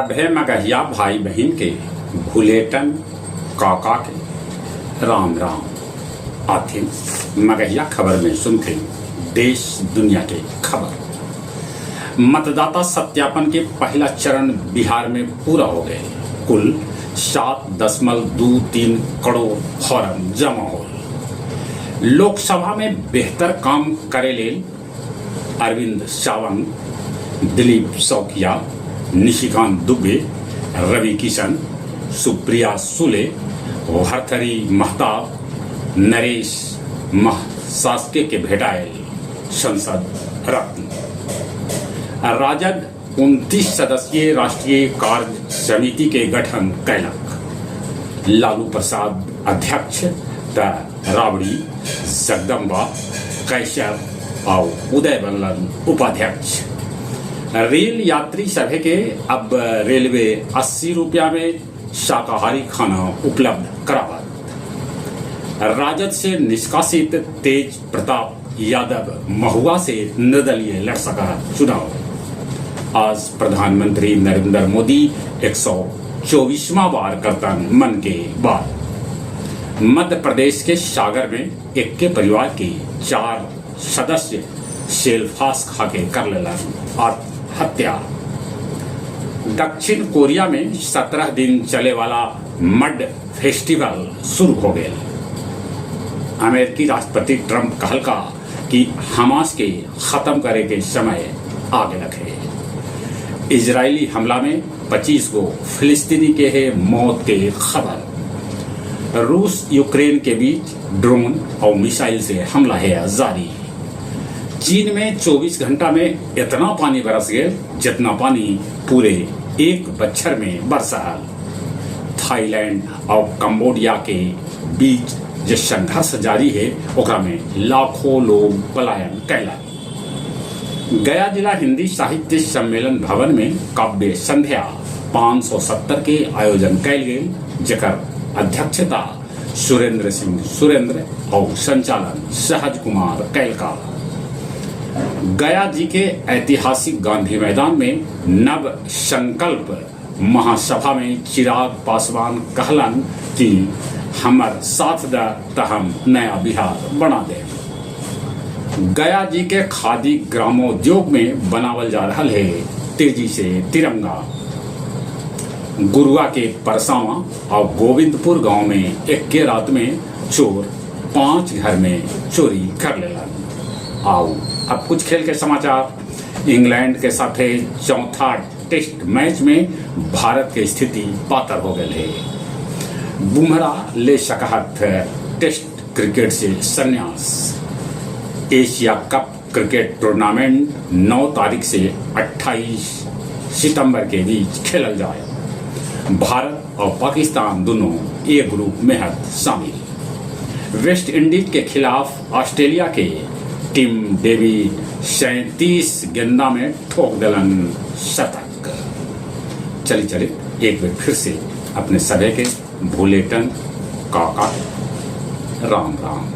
सभे मगहिया भाई बहिन के भुलेटन काका के राम राम। आथिन मगहिया खबर में सुनथिन देश दुनिया के खबर। मतदाता सत्यापन के पहला चरण बिहार में पूरा हो गए। कुल 7.23 करोड़ फॉर्म जमा होल। लोकसभा में बेहतर काम करे लेल अरविंद सावंत, दिलीप शौकिया, निशिकांत दुबे, रवि किशन, सुप्रिया सुले, भरथरी महताब, नरेश महसास्के के भेटायल संसद रत्न। राजद 29 सदस्यीय राष्ट्रीय कार्य समिति के गठन कैलक। लालू प्रसाद अध्यक्ष त राबड़ी, जगदम्बा, कैशव आउ उदय बनलन उपाध्यक्ष। रेल यात्री सभे के अब रेलवे 80 रुपया में शाकाहारी खाना उपलब्ध करावत। राजद से निष्कासित तेज प्रताप यादव महुआ से निर्दलीय लड़ सका चुनाव। आज प्रधानमंत्री नरेंद्र मोदी 124वां बार करतन मन के बात। मध्य प्रदेश के सागर में एक्के परिवार के 4 सदस्य सेल्फास खा के कर लेलन आत्महत्या। दक्षिण कोरिया में 17 दिन चले वाला मड फेस्टिवल शुरू हो गया। अमेरिकी राष्ट्रपति ट्रंप कहलका कि हमास के खत्म करे के समय आ गया है। इजरायली हमला में 25 गो फिलिस्तीनी के है मौत के खबर। रूस यूक्रेन के बीच ड्रोन और मिसाइल से हमला है जारी। चीन में 24 घंटा में इतना पानी बरस गए जितना पानी पूरे एक बच्छर में बरसा। थाईलैंड और कंबोडिया के बीच जो संघर्ष जारी है ओकरा में लाखों लोग पलायन कैला। गया जिला हिंदी साहित्य सम्मेलन भवन में काव्य संध्या 570 के आयोजन कैल गेल, जकर अध्यक्षता सुरेंद्र सिंह सुरेंद्र और संचालन सहज कुमार कैलका। गया जी के ऐतिहासिक गांधी मैदान में नव संकल्प महासभा में चिराग पासवान कहलन कि हमर साथ द त हम नया बिहार बना दे। गया जी के खादी ग्रामोद्योग में बनावल जा रहा है तेजी से तिरंगा। गुरुआ के परसावा और गोविंदपुर गांव में एक रात में चोर 5 घर में चोरी कर लेलन। आओ अब कुछ खेल के समाचार। इंग्लैंड के साथ चौथा टेस्ट मैच में भारत के स्थिति पातर हो गई है। बुमराह ले सकहत टेस्ट क्रिकेट से संन्यास। एशिया कप क्रिकेट टूर्नामेंट 9 तारीख से 28 सितंबर के बीच खेलल जाए। भारत और पाकिस्तान दोनों एक ग्रुप में है शामिल। वेस्ट इंडीज के खिलाफ ऑस्ट्रेलिया के टीम डेविड 37 गेंदा में ठोक दिलन शतक। चली चली एक बार फिर से अपने सभे के भूलेटन काका राम राम।